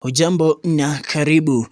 Hujambo na karibu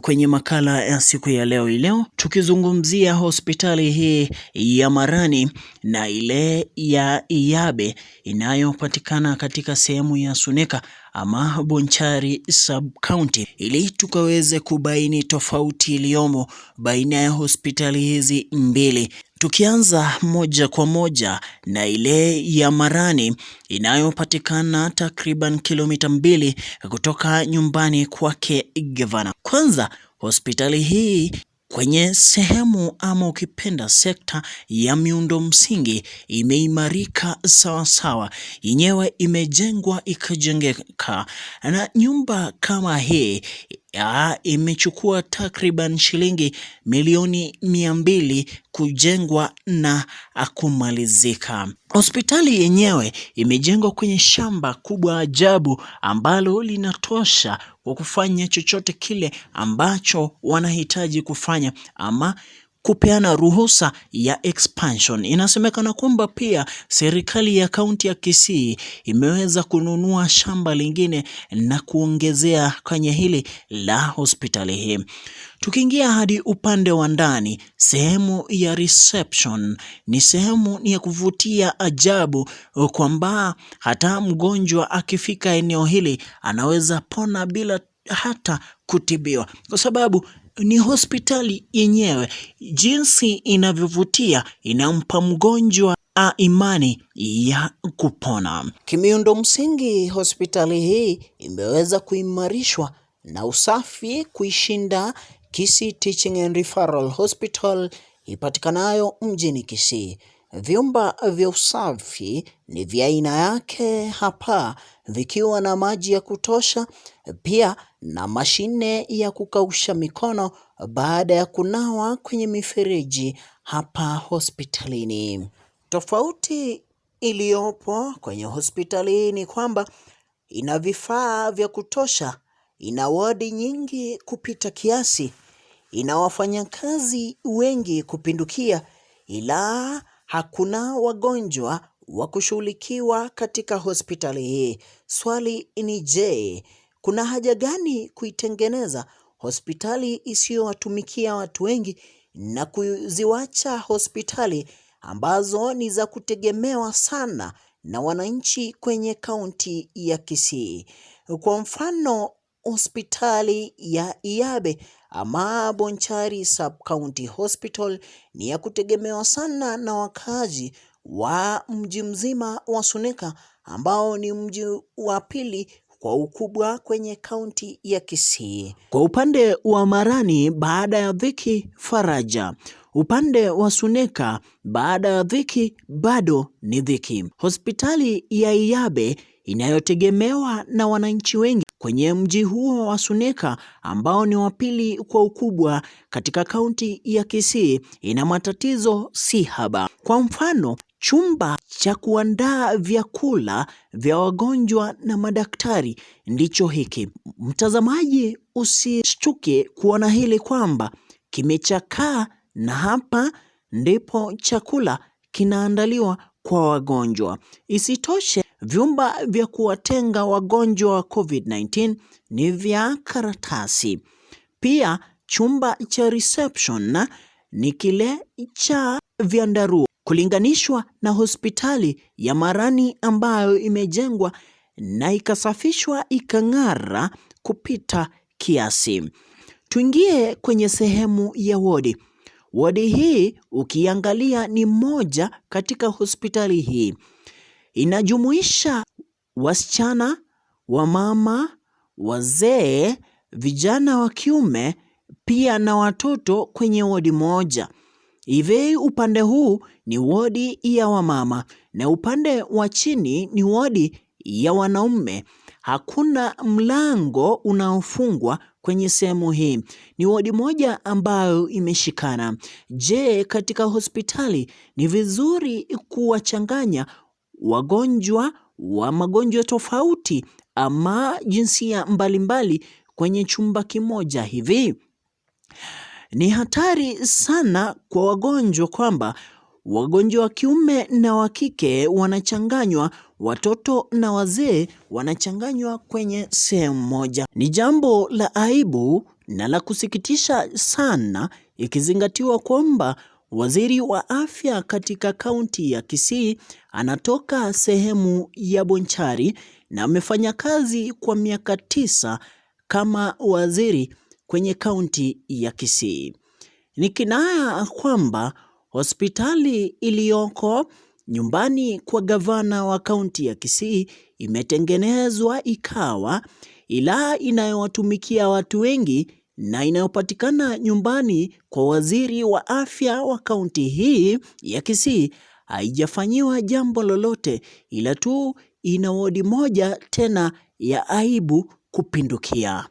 kwenye makala ya siku ya leo. Leo tukizungumzia hospitali hii ya Marani na ile ya Iyabe inayopatikana katika sehemu ya Suneka ama Bonchari Sub County, ili tukaweze kubaini tofauti iliyomo baina ya hospitali hizi mbili. Tukianza moja kwa moja na ile ya Marani inayopatikana takriban kilomita 2 kutoka nyumbani kwake gavana. Kwanza, hospitali hii kwenye sehemu ama ukipenda sekta ya miundo msingi imeimarika sawasawa, yenyewe imejengwa ikajengeka, na nyumba kama hii imechukua takriban shilingi milioni 200 kujengwa na kumalizika. Hospitali yenyewe imejengwa kwenye shamba kubwa ajabu ambalo linatosha kwa kufanya chochote kile ambacho wanahitaji kufanya ama kupeana ruhusa ya expansion. Inasemekana kwamba pia serikali ya kaunti ya Kisii imeweza kununua shamba lingine na kuongezea kwenye hili la hospitali hii. Tukiingia hadi upande wa ndani, sehemu ya reception ni sehemu ya kuvutia ajabu kwamba hata mgonjwa akifika eneo hili anaweza pona bila hata kutibiwa, kwa sababu ni hospitali yenyewe. Jinsi inavyovutia inampa mgonjwa imani ya kupona. Kimiundo msingi, hospitali hii imeweza kuimarishwa na usafi kuishinda Kisii Teaching and Referral Hospital ipatikanayo mjini Kisii. Vyumba vya usafi ni vya aina yake hapa, vikiwa na maji ya kutosha, pia na mashine ya kukausha mikono baada ya kunawa kwenye mifereji hapa hospitalini. Tofauti iliyopo kwenye hospitali hii ni kwamba ina vifaa vya kutosha, ina wodi nyingi kupita kiasi, ina wafanyakazi wengi kupindukia, ila hakuna wagonjwa wa kushughulikiwa katika hospitali hii. Swali ni je, kuna haja gani kuitengeneza hospitali isiyowatumikia watu wengi na kuziwacha hospitali ambazo ni za kutegemewa sana na wananchi kwenye kaunti ya Kisii? Kwa mfano, hospitali ya Iyabe ama Bonchari Sub County Hospital ni ya kutegemewa sana na wakazi wa mji mzima wa Suneka ambao ni mji wa pili kwa ukubwa kwenye kaunti ya Kisii. Kwa upande wa Marani, baada ya dhiki faraja. Upande wa Suneka, baada ya dhiki bado ni dhiki. Hospitali ya Iyabe inayotegemewa na wananchi wengi kwenye mji huo wa Suneka ambao ni wa pili kwa ukubwa katika kaunti ya Kisii ina matatizo si haba. Kwa mfano, chumba cha kuandaa vyakula vya wagonjwa na madaktari ndicho hiki. Mtazamaji, usishtuke kuona hili kwamba kimechakaa na hapa ndipo chakula kinaandaliwa kwa wagonjwa. Isitoshe, vyumba vya kuwatenga wagonjwa wa COVID-19 ni vya karatasi. Pia chumba cha reception ni kile cha vyandarua kulinganishwa na hospitali ya Marani ambayo imejengwa na ikasafishwa ikang'ara kupita kiasi. Tuingie kwenye sehemu ya wodi. Wodi hii ukiangalia ni moja katika hospitali hii. Inajumuisha wasichana, wamama, wazee, vijana wa kiume pia na watoto kwenye wodi moja. Hivi upande huu ni wodi ya wamama na upande wa chini ni wodi ya wanaume. Hakuna mlango unaofungwa kwenye sehemu hii. Ni wodi moja ambayo imeshikana. Je, katika hospitali ni vizuri kuwachanganya wagonjwa wa magonjwa tofauti ama jinsia mbalimbali kwenye chumba kimoja hivi? Ni hatari sana kwa wagonjwa kwamba Wagonjwa wa kiume na wa kike wanachanganywa, watoto na wazee wanachanganywa kwenye sehemu moja. Ni jambo la aibu na la kusikitisha sana, ikizingatiwa kwamba waziri wa afya katika kaunti ya Kisii anatoka sehemu ya Bonchari na amefanya kazi kwa miaka 9 kama waziri kwenye kaunti ya Kisii. Ni kinaya kwamba hospitali iliyoko nyumbani kwa gavana wa kaunti ya Kisii imetengenezwa ikawa, ila inayowatumikia watu wengi na inayopatikana nyumbani kwa waziri wa afya wa kaunti hii ya Kisii haijafanyiwa jambo lolote, ila tu ina wodi moja tena ya aibu kupindukia.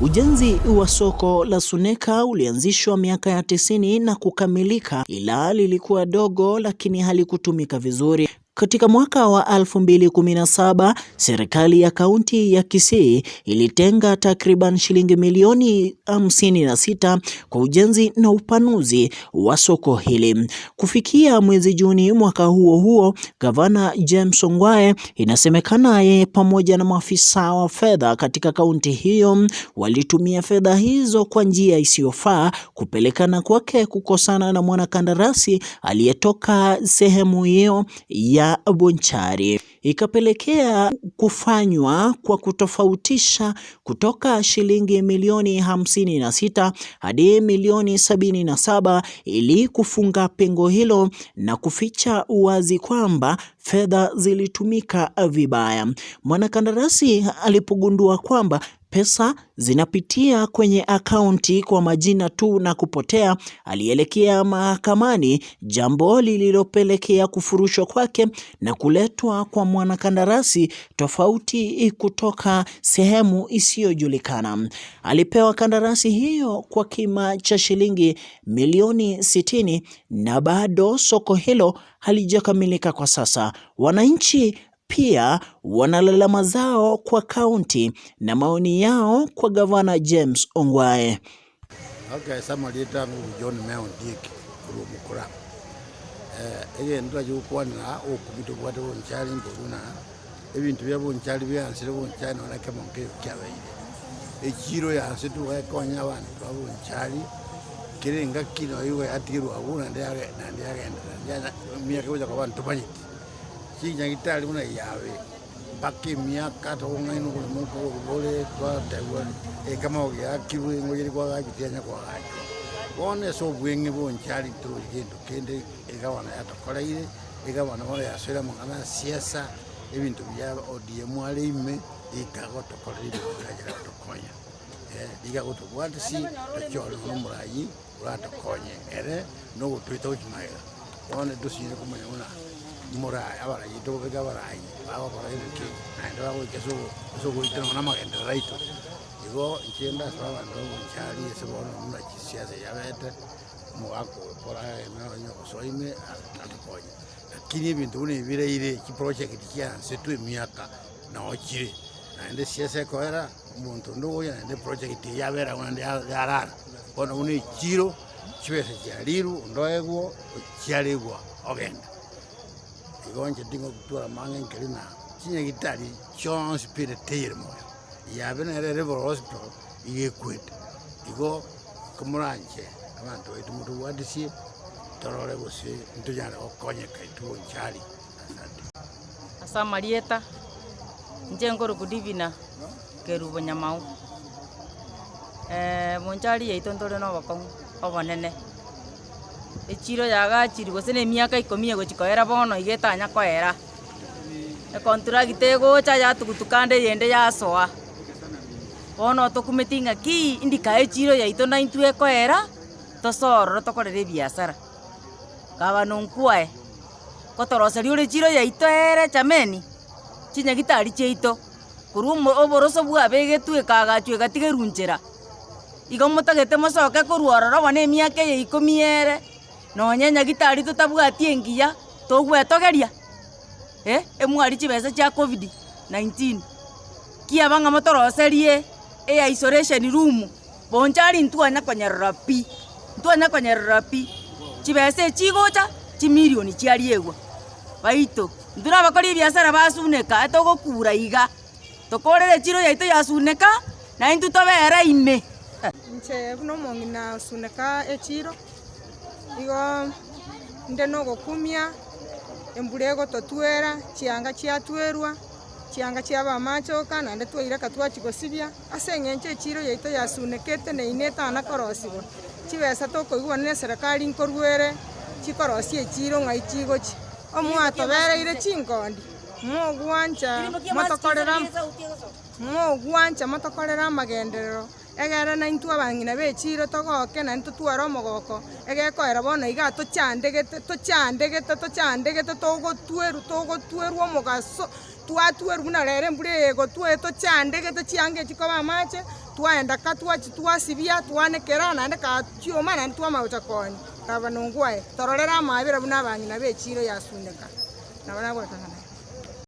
Ujenzi wa soko la Suneka ulianzishwa miaka ya 90 na kukamilika, ila lilikuwa dogo lakini halikutumika vizuri. Katika mwaka wa 2017, serikali ya kaunti ya Kisii ilitenga takriban shilingi milioni 56 kwa ujenzi na upanuzi wa soko hili. Kufikia mwezi Juni mwaka huo huo, Gavana James Ongwae inasemekana yeye pamoja na maafisa wa fedha katika kaunti hiyo walitumia fedha hizo kwa njia isiyofaa, kupelekana kwake kukosana na mwanakandarasi aliyetoka sehemu hiyo ya Bonchari, ikapelekea kufanywa kwa kutofautisha kutoka shilingi milioni 56 hadi milioni 77 ili kufunga pengo hilo na kuficha uwazi kwamba fedha zilitumika vibaya. Mwanakandarasi alipogundua kwamba pesa zinapitia kwenye akaunti kwa majina tu na kupotea, alielekea mahakamani, jambo lililopelekea kufurushwa kwake na kuletwa kwa mwanakandarasi tofauti kutoka sehemu isiyojulikana. Alipewa kandarasi hiyo kwa kima cha shilingi milioni 60 na bado soko hilo halijakamilika kwa sasa. Wananchi pia wanalalama zao kwa kaunti na maoni yao kwa Gavana James Ongwae. Okay, Samuel Tangu John Meon Dick kurumukura. Egento agikwanira okubito bwate Bonchari mbona ebintu bya Bonchari byansire Bonchari nona kemonke kyabaire. Echiro yanse tugekonya abantu ba Bonchari kirenga kino iwe atirwa abuna ndi agenda miaka gocha kwa bantu banyiti. Chinyagitari buna yabe mpaka emiaka tokong'aina okorema okogoro twategwa ekama ogiakirwe ng'oyeri kwagachwa kwagachwa bono ase obweng'e Bonchari torochi kendo kende egabana yatokoreire egabana bono yasoire amang'ana ya siasa ebinto bia ODM are ime ikagotokorera ebinto birachara gotokonya rigagotobwatisi tochore bono omorayi oratokonye ere nogotoita gochimagera bono tosinyire komanya buna murai abarayi tobeka abarayi bagokora ebiki naende bagoika ase ogoitera mono amagenderero aito. Igo inche ndasaba abanto ba Bonchari ase bono buna chisiasa yabete omogaka okora onye ogosoa ime atokonye. Lakini ebinto buna ebi biraire chiproject chiansetwe emiaka noo chire naende siasa ekoera omonto onde ogocha naende project eywo yabera abwo naende yarara. Bono buna echiro chibesa chiarirwe onde oegwa chiaregwa ogenda. Igo inche tingogotwara amang'e nkeri na chinyagitari chionsi pi ere moyo yabe nere Referral Hospital iga ekwete. Igo komoranche abanto baito motobwatisie torore gose ntonyare gokonyeka intwe Bonchari. Asante. Ase amarieta inche nkoroku Divina Kerubo Nyamau. Bonchari yaito ntore na obokong'u obonene. Echiro yagachirwe gose na emiaka 10 egochi koera bono iga etanya koera. Econtract egocha yatugutuka ande eyende yasoa. Bono tokumeti ng'aki indika echiro yaito na intwe ekoera tosororo tokorere ebiasara. Gavana Ongwae kotoroseria ore echiro yaito ere chameni chinyagitari chiaito korwa oboroso bwabegetwe ekagachwa egatigerwa nchera. Igo motagete mosoke korwa ororo bono emiaka eye 10 ere nonye nyagitari totabwati engiya togwetogeria emwari chibesa chia COVID-19 kiaba ng'a motoroserie e isolation room Bonchari ntwanya konyerora pi, ntwanya konyerora pi, chibesa echi chigocha, chimilioni chiariegwa. Baito, intwe na abakori ebiasara basuneka, etogokura iga, tokorere echiro yaito yasuneka, na intwe tobere ime. Inche buna omong'ina osuneka echiro, igo inde na ogokumia, embura egototwera, chianga chiatwerwa, chianga chiaba amachoka, naende twaireka twachia gosibia, ase eng'encho echiro yaito yasunekete naine etana korosiwa. Chibesa tokoigwana na eserekari nkorwere, chikorosia echiro ng'ai chigochia. Omwatobereire chinkondi, mogwancha motokorera mogwancha motokorera amagenderero, egere naintwe abang'ina ba echiro togoke naende totware omogoko, egekoera bono iga tochandegete tochandegete tochandegete togotwerwa togotwerwa omogaso, twatwerwa buna rero embura eye egotwa tochandegete chianga echi koba amache, twaenda ka twachia twasibia twanekera naende ka chioma naende twamanya gocha koonia. Gavana Ongwae, tororere amaabera buna abang'ina ba echiro yasuneka. Nabo nagotang'ana.